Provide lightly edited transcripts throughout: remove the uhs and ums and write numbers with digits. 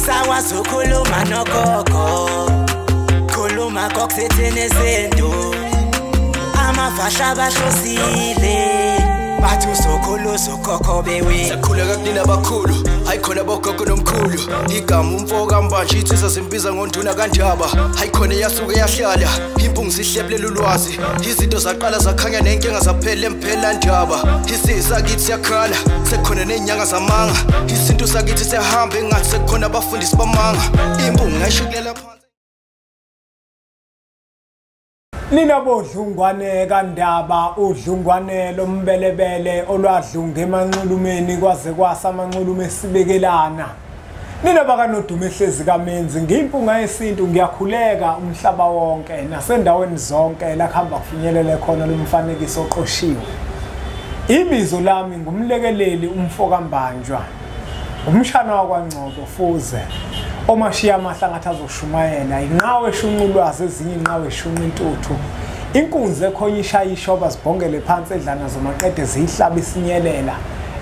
Sakwazi ukukhuluma nogogo, khuluma kokusithini izinto. Amafasha bahlosile, bathi usokhulu ukhokho bewe. Sakhuleka kunina abakhulu, hayi khona bogogo nomkhulu. Igama umfo kaMbanje insizwa zimbiza ngonduna kaNdaba. Hayi khona yasuke yahlala, impungu zihlebulela ulwazi. Izinto zaqala zakhanya nenkinga zaphela emphela ndaba. Isizwe sakithi siyakhala, sekukhona nezinyanga zamanga. Isintu sakithi siyahamba engathi sekukhona abafundisi bamanga. Impungu ngayishukulela phansi. Nina bodlungwane kaNdaba, udlungwane lombelebele olwadlunga emanxulumeni kwaze kwasa amanxulume esibekelana. Nina bakanodume ehlezi kaMenzi, ngiyimpunga yesintu, ngiyakhuleka umhlaba wonke nasendaweni zonke la kuhamba kufinyelele khona lo mfanekiso oqoshiwe. Ibizo lami ngumlekeleli umfo kaMbanjwa, umshana wakwaNgcobo Fuze, omashiya amahlangathi azoshumayela, inqawe eshunqa ulwazi, ezinye inqawe eshunqa intuthu, inkunzi ekhonye ishaya ishoba zibhongele phansi edla nazo maqede ziyihlaba isinyelela,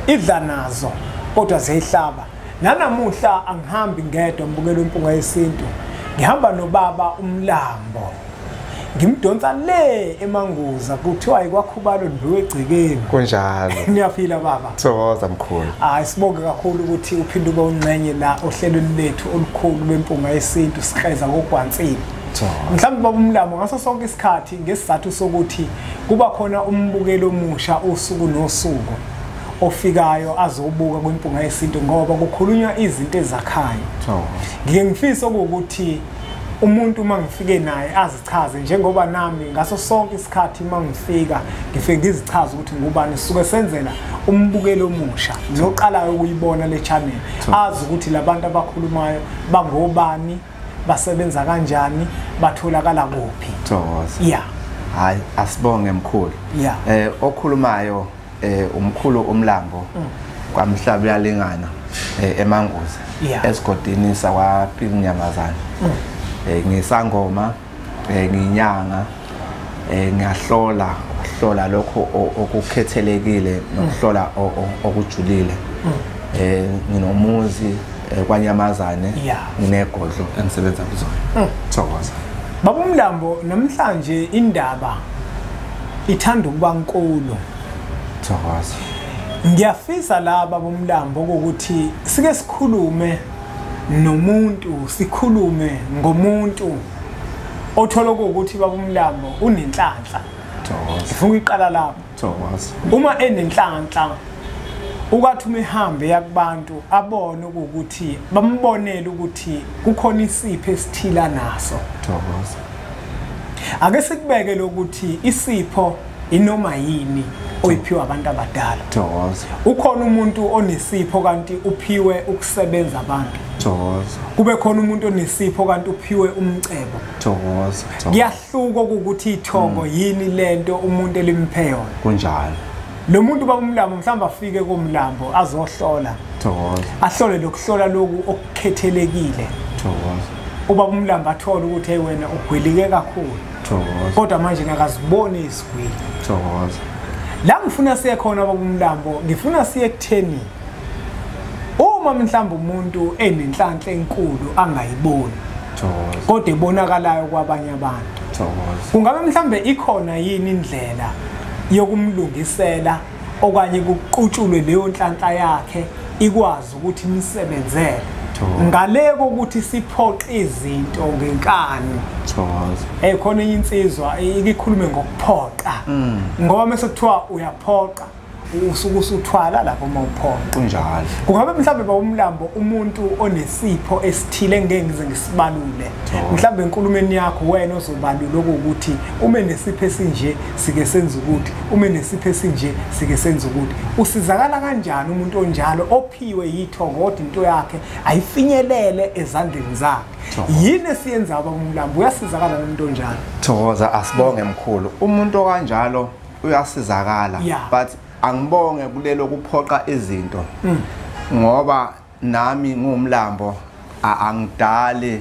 idla nazo kodwa ziyihlaba. Nanamuhla angihambi ngedwa mbukelo impunga yesintu, ngihamba nobaba uMlambo, ngimdonsa le eManguza, kuthiwa ikwakhubalo ndiwe egcekeni. Kunjalo. Niyaphila baba? Thokoza mkhulu. Hayi, sibonge kakhulu ukuthi uphinde ube ungxenye la ohlelweni lethu olukhulu lwempunga yesintu sikreza ngogwansini. Mhlawumbe baba uMlambo ngaso sonke isikhathi ngesizathu sokuthi kuba khona umbukelo omusha usuku nosuku ofikayo azobuka kwimpunga yesintu ngoba kukhulunywa izinto ezakhayo. Ngike ngifise ukuthi umuntu uma ngifike naye azichaze, njengoba nami ngaso sonke isikhathi uma ngifika ngifike ngizichaze ukuthi ngubani. Sisuke senzela umbukelo omusha noqalayo ukuyibona le channel, azi ukuthi labantu abakhulumayo bangobani, basebenza kanjani, batholakala kuphi. Thokoza. Yeah. Hayi, asibonge mkhulu. Yeah. Okhulumayo umkhulu uMlambo kwaMhlaba uyalingana eManguza, esigodini sakwaPinyamazana. Ngisangoma, nginyanga, ngiyahlola, ukuhlola lokho okukhethelekile nokuhlola okujulile. Nginomuzi kwaNyamazane, nginegodlo engisebenza kuzona. Thokoza. Baba uMlambo, namhlanje indaba ithanda ukuba nkulu. Thokoza. Ngiyafisa la baba uMlambo ukuthi sike sikhulume nomuntu, sikhulume ngomuntu othola ukuthi baba uMlambo unenhlanhla. Thokoza. Ngifuna ukuqala lapho. Thokoza. Uma enenhlanhla ukathi uma ehambe yakubantu abone ukuthi bambonele ukuthi kukhona isipho esithila naso. Thokoza. Ake sikubeke lokuthi isipho inoma yini oyiphiwa abantu abadala. Thokoza. Ukhona umuntu onesipho kanti uphiwe ukusebenza abantu. Thokoza. Kube khona umuntu onesipho kanti uphiwe umcebo. Thokoza. Kuyahluka ukuthi ithongo yini lento umuntu elimphe yona. Kunjalo. Lo muntu baba uMlambo mhlawumbe afike koMlambo azohlola. Thokoza. Ahlole lokuhlola lokhu okukhethelekile. Thokoza. Ubaba uMlambo athole ukuthi hey wena ugwilike kakhulu. Thokoza. Kodwa manje nakaziboni isigwili. Thokoza. La ngifuna siye khona baba uMlambo, ngifuna siye ekutheni uma mhlawumbe umuntu enenhlanhla enkulu angayiboni. Thokoza. Kodwa ebonakalayo kwabanye abantu. Thokoza. Kungabe mhlawumbe ikhona yini indlela yokumlungisela okanye kuqutshulwe leyo nhlanhla yakhe ikwazi ukuthi imsebenzele? Ngale kokuthi siphoqe izinto ngenkani. Thokoza. Hey, khona insizwa ikhulume ngokuphoqa. Ngoba mase kuthiwa uyaphoqa usuke usuthwala lapho uma uphoqa. Kunjalo. Kungabe mhlawumbe baba uMlambo umuntu onesipho esithile ngeke ngize ngisibalule. Mhlawumbe enkulumeni yakho wena ozobalula ukuthi uma nesipho esinje sike senza ukuthi, uma nesipho esinje sike senza ukuthi. Usizakala kanjani umuntu onjalo ophiwe yithongo kodwa into yakhe ayifinyelele ezandleni zakhe? Yini esiyenza baba uMlambo? Uyasizakala nomuntu onjalo? Thokoza, asibonge mkhulu. Umuntu okanjalo uyasizakala, but angibonge kulelo kuphoqa izinto. Ngoba nami nguMlambo angidali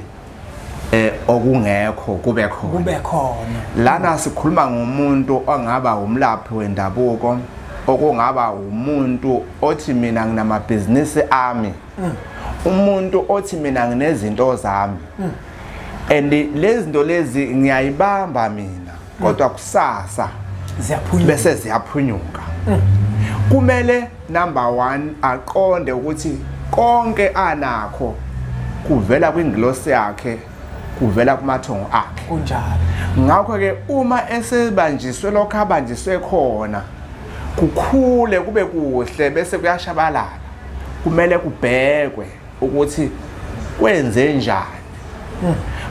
okungekho kube khona. Kube khona. Lana sikhuluma ngomuntu ongaba umlaphi wendabuko, okungaba umuntu othi mina nginamabhizinisi ami. Umuntu othi mina nginezinto zami and lezi zinto lezi ngiyayibamba mina kodwa kusasa ziyaphunyuka, bese ziyaphunyuka. Kumele number 1 aqonde ukuthi konke anakho kuvela kwingilosi yakhe, kuvela kumathongo akhe. Kunjalo. Ngakho ke uma esebanjiswe lokho abanjiswe khona kukhule kube kuhle bese kuyashabalala, kumele kubhekwe ukuthi kwenze njani.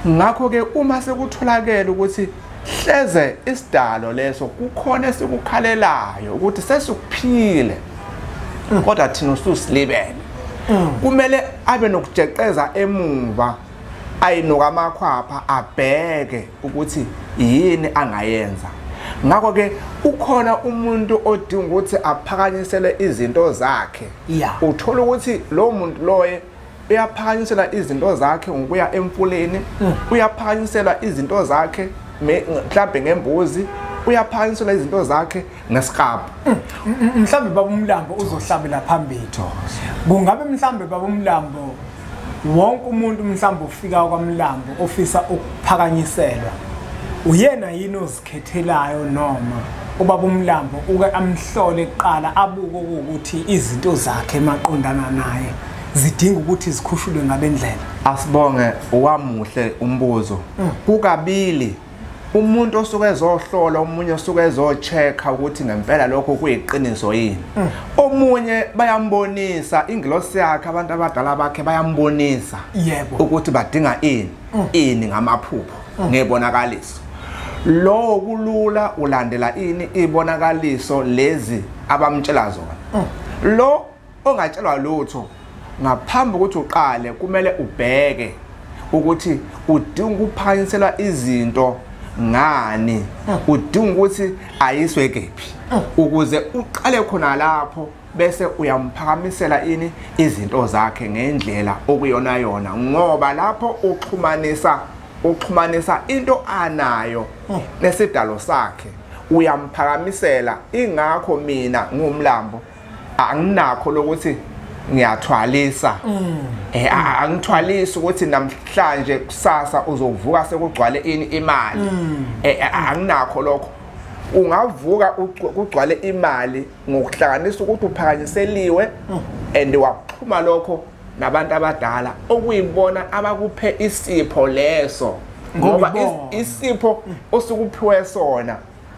Ngakho ke uma sekutholakele ukuthi hleze isidalo leso kukhona esikukhalelayo ukuthi sesikuphile kodwa thina ususilibele, kumele abe nokujeqeza emuva ayinuka amakhwapha abheke ukuthi yini angayenza. Ngakho ke ukhona umuntu odinga ukuthi aphakanyisele izinto zakhe. Uthola ukuthi lo muntu loye uyaphakanyisela izinto zakhe ngokuya emfuleni, uyaphakanyisela izinto zakhe mhlambe ngembuzi, uyaphakanyisela izinto zakhe ngesikaphu. Mhlambe baba uMlambo uzohlabela phambili. Kungabe mhlambe baba uMlambo wonke umuntu mhlambe ufika kwaMlambo ofisa ukuphakanyiselwa uyena yini ozikhethelayo, noma ubaba uMlambo uke amhlole kuqala abuke ukuthi izinto zakhe maqondana naye zidinga ukuthi zikhushulwe ngalendlela? Asibonge, wamuhle umbuzo. Kukabili, umuntu osuke ezohlola, omunye osuke ezochecka ukuthi ngempela lokho kuyiqiniso yini. Omunye bayambonisa ingilosi yakhe, abantu abadala bakhe bayambonisa ukuthi badinga ini ini ngamaphupho ngebonakaliso. Lo kulula ulandela ini ibonakaliso lezi abamtshela zona. Lo ongatshelwa lutho, ngaphambi ukuthi uqale kumele ubheke ukuthi udinga ukuphakanyiselwa izinto ngani, udinga ukuthi ayiswe kephi, ukuze uqale khona lapho bese uyamphakamisela ini izinto zakhe ngendlela okuyona yona, ngoba lapho uxhumanisa into anayo nesidalo sakhe, uyamphakamisela. Ingakho mina nguMlambo anginakho lokuthi ngiyathwalisa, angithwalisi ukuthi namhlanje kusasa uzovuka sekugcwale ini imali. Anginakho lokho. Ungavuka kugcwale imali ngokuhlanganisa ukuthi uphakanyiseliwe and waxhuma lokho nabantu abadala okuyibona abakuphe isipho leso, ngoba isipho osukuphiwe sona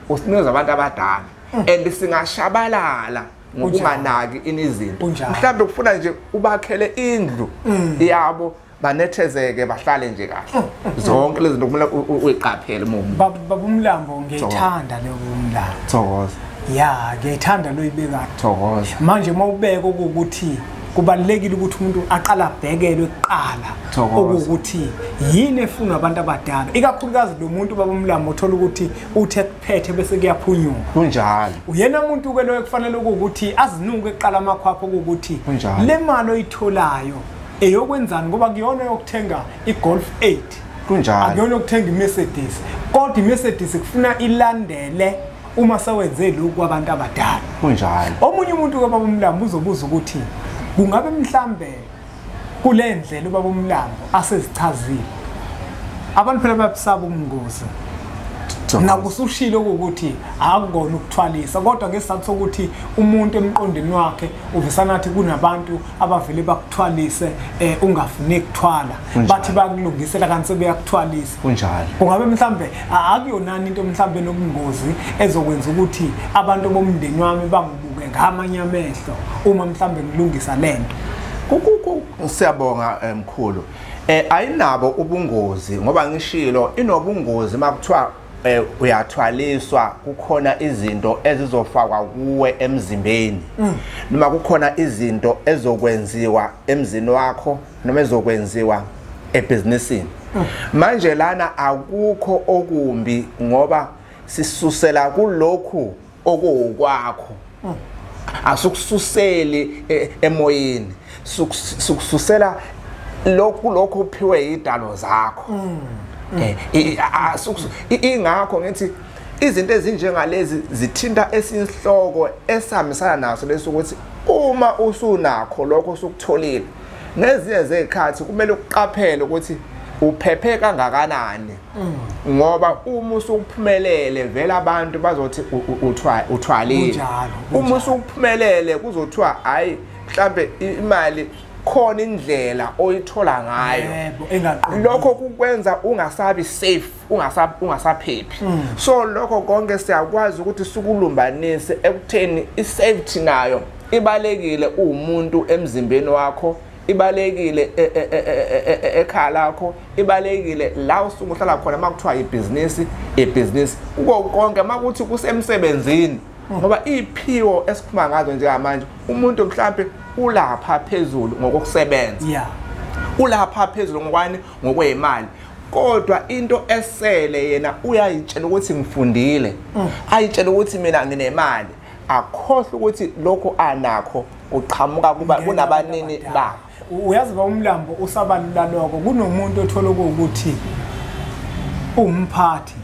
usinikeza abantu abadala and singashabalala ngokunganaki inizinto. Mhlawumbe kufuna nje ubakhele indlu yabo banethezeke bahlale nje kahle. Zonke lezi zinto kumele uyiqaphele mumu. Baba uMlambo ngiyithanda leyo Mlambo. Thokoza. Ya, ngiyithanda loyibeka. Thokoza. Manje mawubeka ukuthi kubalekile ukuthi umuntu aqala abhekelwe kuqala ukuthi yini efunwa abantu abadala, ikakhulukazi lo muntu baba uMlambo uthola ukuthi uthe kuphethe bese kuyaphunyuka. Kunjalo. Uyena umuntu ke lo ekufanele ukuthi azinuke kuqala amakhwapha ukuthi le mali oyitholayo eyokwenzani, ngoba kuyona yokuthenga iGolf 8. Kunjalo. Akuyona yokuthenga iMercedes, kodwa iMercedes kufuna ilandele uma sewenze lokhu kwabantu abadala. Kunjalo. Omunye umuntu ke baba uMlambo uzobuza ukuthi kungabe mhlambe kule ndlela ubaba uMlambo asezichazile abantu phela bayabusaba ubungozi. Nakusushilo ukuthi akukona ukuthwalisa, kodwa ngesizathu sokuthi umuntu emqondweni wakhe uvisana athi kunabantu abavele bakuthwalise ungafuni ukuthwala, bathi bakulungisela kanti sebeyakuthwalisa. Kunjalo. Kungabe mhlambe akuyonani into mhlambe nobungozi ezokwenza ukuthi abantu bomndeni wami bangibuke ngamanye amehlo uma mhlambe ngilungisa lento? Siyabonga mkhulu. Ayinabo ubungozi, ngoba ngishilo inobungozi makuthiwa uyathwaliswa kukhona izinto ezizofakwa kuwe emzimbeni, noma kukhona izinto ezokwenziwa emzini wakho noma ezokwenziwa ebhizinisini. Manje lana akukho okumbi ngoba sisusela kulokhu okuwukwakho, asukususeli emoyeni, sukususela lokhu uphiwe idalo zakho. Ingakho ngithi izinto ezinjengalezi zithinta esinhloko esihambisana naso leso ukuthi uma usunakho lokho usukutholile Ngezinye zezikhathi kumele uqaphele ukuthi uphephe kangakanani, ngoba uma usuphumelele vele abantu bazothi uthwalile. Uma usuphumelele kuzothiwa hayi mhlambe imali khona indlela oyithola ngayo. Lokho kukwenza ungasabi safe, ungasaphephi. So lokho konke siyakwazi ukuthi sikulumbanise ekutheni i-safety nayo ibalekile umuntu emzimbeni wakho, ibalekile ekhaya lakho, ibalekile la usuke uhlala khona. Makuthiwa ibhizinisi, ibhizinisi kuko konke, makuthi kusemsebenzini, ngoba iphiwo esikhuluma ngazo njengamanje, umuntu mhlambe ulapha phezulu ngokusebenza, ulapha phezulu ngokwani, ngokwemali, kodwa into esele yena uyayitshela ukuthi ngifundile, ayitshela ukuthi mina nginemali, akhohle ukuthi lokho anakho uqhamuka kuba kunabanini ba. Uyazi ba umlambo usabalula lokho, kunomuntu othola ukuthi umphathi,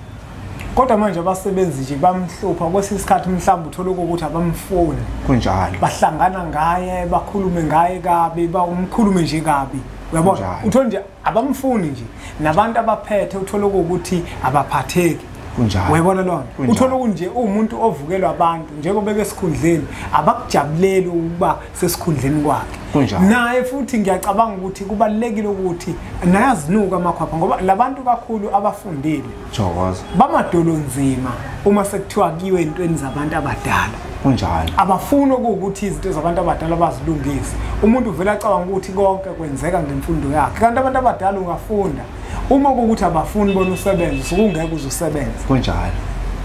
kodwa manje abasebenzi nje bamhlupha kwesinye isikhathi, mhlawumbe uthola ukuthi abamfuni. Kunjalo, bahlangana ngaye, bakhulume ngaye kabi, bamkhulume nje kabi, uyabona, uthola nje abamfuni nje, nabantu abaphethe uthola ukuthi abaphatheki. Kunjalo, uyabona lona, uthola nje umuntu ovukelwa abantu njengoba esikhundleni abakujabuleli ukuba sesikhundleni kwakhe. Naye futhi ngiyacabanga ukuthi kubalekile ukuthi naye azinuka amakhwapha, ngoba labantu kakhulu abafundile bamadolo nzima uma sekuthiwa kiwe entweni zabantu abadala. Kunjalo, abafuni ukuthi izinto zabantu abadala bazilungise. Umuntu uvela acabanga ukuthi konke kwenzeka ngemfundo yakhe, kanti abantu abadala ungafunda, uma kuwukuthi abafuni bona usebenze, sukungeke uzosebenza. Kunjalo,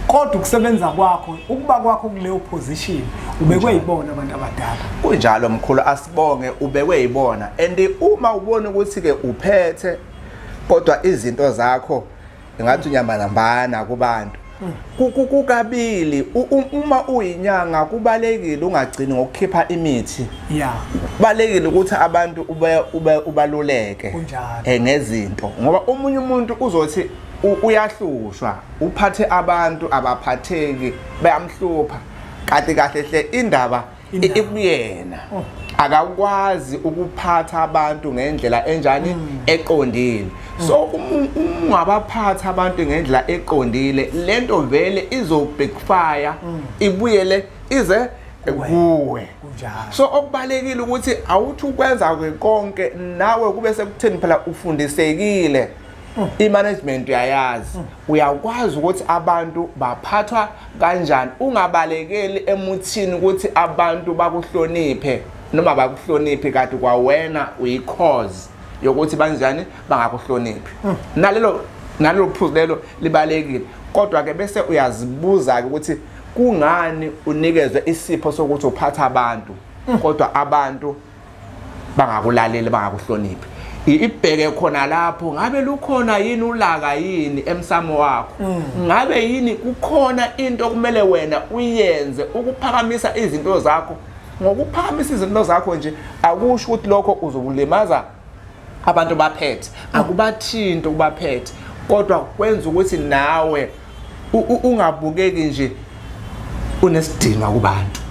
kodwa ukusebenza kwakho, ukuba kwakho kuleyo position, ubekwe yibona abantu abadala. Kunjalo mkhulu, asibonge, ubekwe yibona. And uma ubona ukuthi ke uphethe kodwa izinto zakho ngathi unyamanambana kubantu, kukabili. Uma uyinyanga kubalekile ungagcini ngokukhipha imithi. Kubalekile ukuthi abantu ubaluleke ngezinto, ngoba omunye umuntu uzothi uyahlushwa, uphathe abantu abaphatheki bayamhlupha, kanti kahle hle indaba ikuyena. Akakwazi ukuphatha abantu ngendlela enjani, eqondile. So ungabaphatha abantu ngendlela eqondile, lento vele izo backfire, ibuyele ize kuwe. So okubalekile ukuthi awuthi ukwenza konke nawe kube sekutheni phela ufundisekile, i-management uyayazi, uyakwazi ukuthi abantu baphathwa kanjani. Ungabalekeli emuthini ukuthi abantu bakuhloniphe noma bakuhloniphe, kanti kwawena uyi-cause yokuthi banjani bangakuhloniphi. Nalelo phuzu lelo libalekile. Kodwa ke bese uyazibuza ke ukuthi kungani unikezwe isipho sokuthi uphatha abantu kodwa abantu bangakulaleli, bangakuhloniphi. Ibheke khona lapho, ngabe lukhona yini ulaka yini emsamo wakho, ngabe yini kukhona into okumele wena uyenze ukuphakamisa izinto zakho. Ngokuphakamisa izinto zakho nje akusho ukuthi lokho uzokulimaza abantu baphethe, akubathinti ukubaphethe, kodwa kwenza ukuthi nawe ungabukeki nje unesidinga kubantu.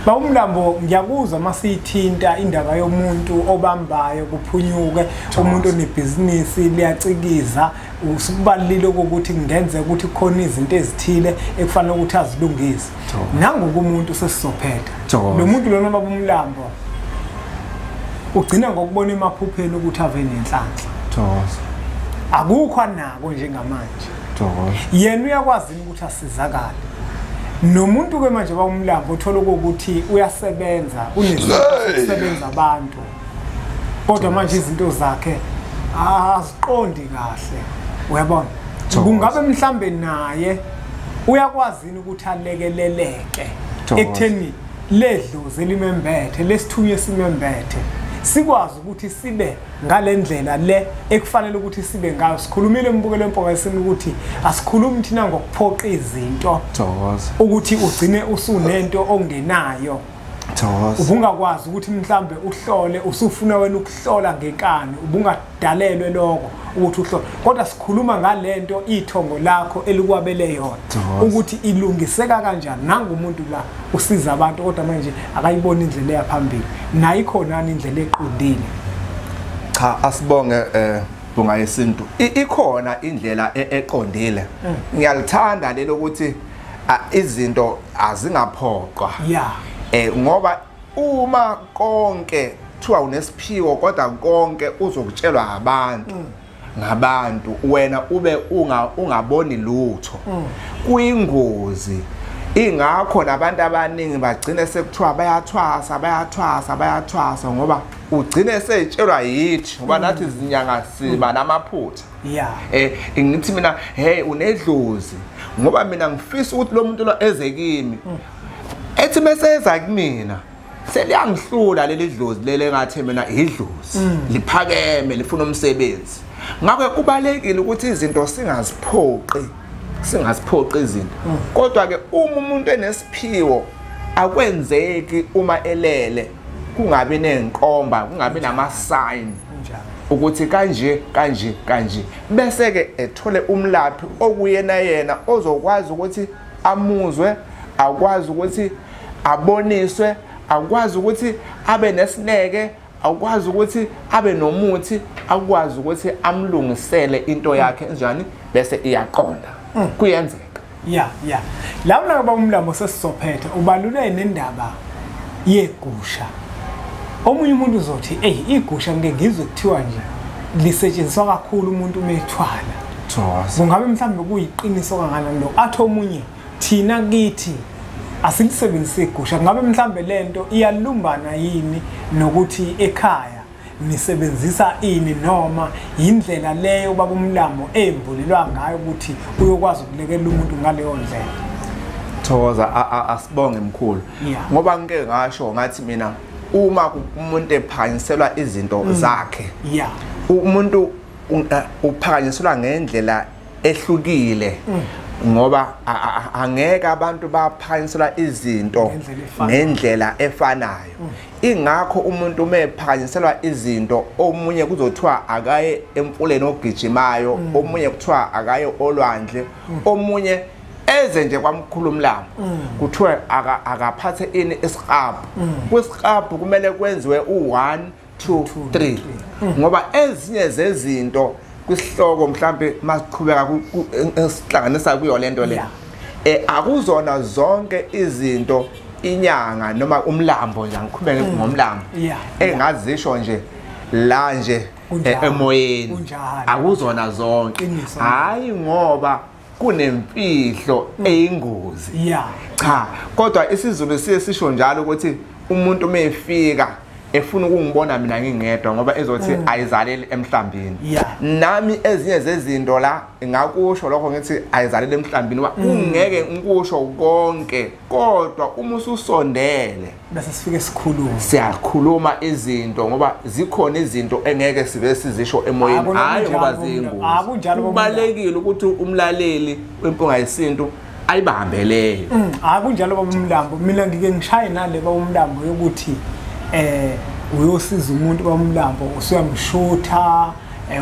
Ba umlambo, ngiyakuzwa masiyithinta indaba yomuntu obambayo kuphunyuke, umuntu onebhizinisi liyacikiza, usukubalile ukuthi kungenzeka ukuthi khona izinto ezithile ekufanele ukuthi azilungise. Nangu kumuntu sesizophetha lo muntu lona, baba umlambo, ugcina ngokubona emaphupheni ukuthi ave nenhlanhla. Akukho anako njengamanje. Yena uyakwazi ukuthi asizakale. Nomuntu ke manje bawumlambo uthola ukuthi uyasebenza, unesebenza abantu, kodwa manje izinto zakhe aziqondi kahle, uyabona. Kungabe mhlambe naye uyakwazi ukuthi alekeleleke ekutheni ledlozi limembethe, lesithunywe simembethe, sikwazi ukuthi sibe ngalendlela le ekufanele ukuthi sibe ngayo. Sikhulumile embukelo empokayisini ukuthi asikhulumi thina ngokuphoqa izinto ukuthi ugcine usunento ongenayo. Ubungakwazi ukuthi mhlambe uhlole, usufuna wena ukuhlola ngenkani, ubungadalelwe lokho ukuthi uhlole. Kodwa sikhuluma ngalento ithongo lakho elikwabele yona ukuthi ilungiseka kanjani. Nangu umuntu la usiza abantu kodwa manje akayiboni indlela eyaphambili. Nayo ikhona indlela eqondile? Cha, asibonge Mpunga Yesintu. Ikhona indlela eqondile. Ngiyalithanda lelo ukuthi izinto azingaphoqwa. Ngoba uma konke kuthiwa unesiphiwo kodwa konke uzokutshelwa abantu ngabantu, wena ube ungaboni lutho, kuyingozi. Ingakho nabantu abaningi bagcine sekuthiwa bayathwasa bayathwasa bayathwasa, ngoba ugcine seyitshelwa yithi, ngoba nathi izinyanga siba namaphutha. Ngithi mina hey unedlozi, ngoba mina ngifisa ukuthi lo muntu lo eze kimi, ethi meseza kumina seliyangihlula leli dlozi lele engathi mina idlozi liphakeme lifuna umsebenzi. Ngakho kubalekile ukuthi izinto singaziphoqi, singaziphoqi izinto. Kodwa ke uma umuntu enesiphiwo akwenzeki uma elele kungabi nenkomba, kungabi nama sign ukuthi kanje kanje kanje, bese ke ethole umlaphi okuyena yena ozokwazi ukuthi amuzwe, akwazi ukuthi aboniswe, akwazi ukuthi abe nesineke, akwazi ukuthi abe nomuthi, akwazi ukuthi amlungisele into yakhe enjani bese iyaqonda. Kuyenzeka. La mna umlambo sesizophetha ubalule nendaba yegusha. Omunye umuntu uzothi hey, igusha ngeke ngizwe kuthiwa nje lisetshenziswa kakhulu umuntu umethwala. Kungabe mhlawumbe kuyiqiniso kangakanani lo? Athi omunye thina kithi asilisebenzise igusha. Ngabe mhlambe lento iyalumbana yini nokuthi ekhaya nisebenzisa ini, noma indlela leyo baba umlambo embulelwa ngayo ukuthi uyokwazi ukulekelela umuntu ngaleyo ndlela? Thokoza, asibonge mkhulu. Ngoba ngike ngasho ngathi mina uma umuntu ephakanyiselwa izinto zakhe, umuntu uphakanyiselwa ngendlela ehlukile, ngoba angeke abantu baphakanyiselwa izinto ngendlela efanayo. Ingakho umuntu uma ephakanyiselwa izinto, omunye kuzothiwa akaye emfuleni ogijimayo, omunye kuthiwa akaye olwandle, omunye eze nje kwamkhulu umlambo kuthiwe akaphathe ini isiqaphu. Kwisiqaphu kumele kwenziwe u1 2 3, ngoba ezinye zezinto kwisihloko mhlambe masiqhubeka esihlanganisa kuyo lento le, akuzona zonke izinto inyanga noma umlambo nje, ngiqhubeke ngomlambo engazisho nje la nje emoyeni, akuzona zonke. Hayi ngoba kunemfihlo eyingozi. Cha, kodwa isiZulu siye sisho njalo ukuthi umuntu mayefika efuna ukungibona mina ngingedwa, ngoba ezothi ayizaleli emhlambini. Nami ezinye zezinto la ngakusho lokho ngithi ayizaleli emhlambini, ungeke ngikusho konke, kodwa uma ususondele bese sifike sikhuluma, siyakhuluma izinto, ngoba zikhona izinto engeke sibe sizisho emoyeni. Hayi ngoba ziyingozi. Kubalekile ukuthi umlaleli weMpunga Yesintu ayibambeleyo. Akunjalo baba umlambo. Mina ngike ngishaye nale baba umlambo yokuthi uyosiza umuntu bamlambo usuyamshutha,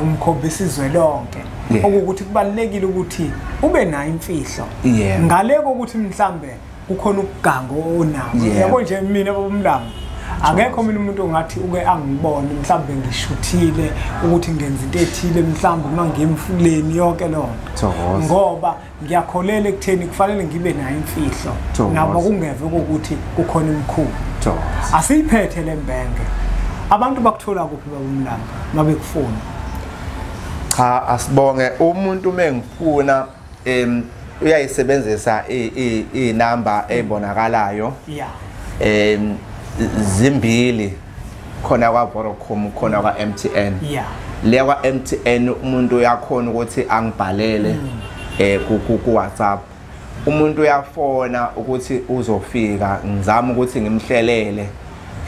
umkhombisa izwe lonke. Okuwukuthi kubalekile ukuthi ube nayo imfihlo. Ngale kokuthi mhlambe kukhona ukugango onako. Yabo nje mina babumlambo akekho mina umuntu ongathi uke angibone mhlambe ngishuthile ukuthi ngenza into ethile mhlambe uma ngiyemfuleni yonke lonto, ngoba ngiyakholela ekutheni kufanele ngibe nayo imfihlo, nabo kungeve ukuthi kukhona imkhuba. Asiyiphethe lembenge. Abantu bakuthola kuphi babumlambo mabekufuna? Cha, asibonge. Umuntu mengifuna uyayisebenzisa inamba ebonakalayo. Zimbili, khona kwa Vodacom, khona kwa MTN. Le kwa MTN umuntu uyakhona ukuthi angibhalele ku WhatsApp. Umuntu uyafona ukuthi uzofika, ngizama ukuthi ngimhlelele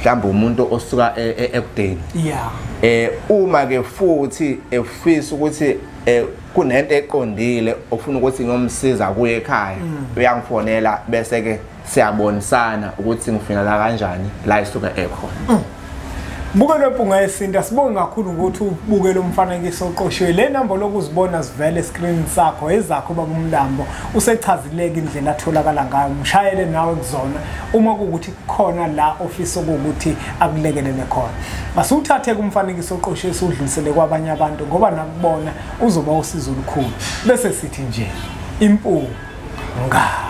mhlawumbe umuntu osuka ekudeni. Uma ke futhi efisa ukuthi kunento eqondile ofuna ukuthi ngiyomsiza kuye ekhaya, uyangifonela bese ke Siyabonisana ukuthi ngifinala kanjani la isuke ekhona. Bukelo Mpunga Yesintu, asibonge kakhulu ukuthi ubuke lo mfanekiso oqoshiwe. Le namba lokuzibona zivele escreen sakho ezakho baba uMlambo usechazileke indlela atholakala ngayo. Mshayele nawe kuzona uma kuwukuthi kukhona la ofisa ukuthi akulekelele khona. Asiwuthathe kumfanekiso oqoshiwe siwudlulisele kwabanye abantu ngoba nakubona uzoba usizo olukhulu. Bese sithi nje impunga.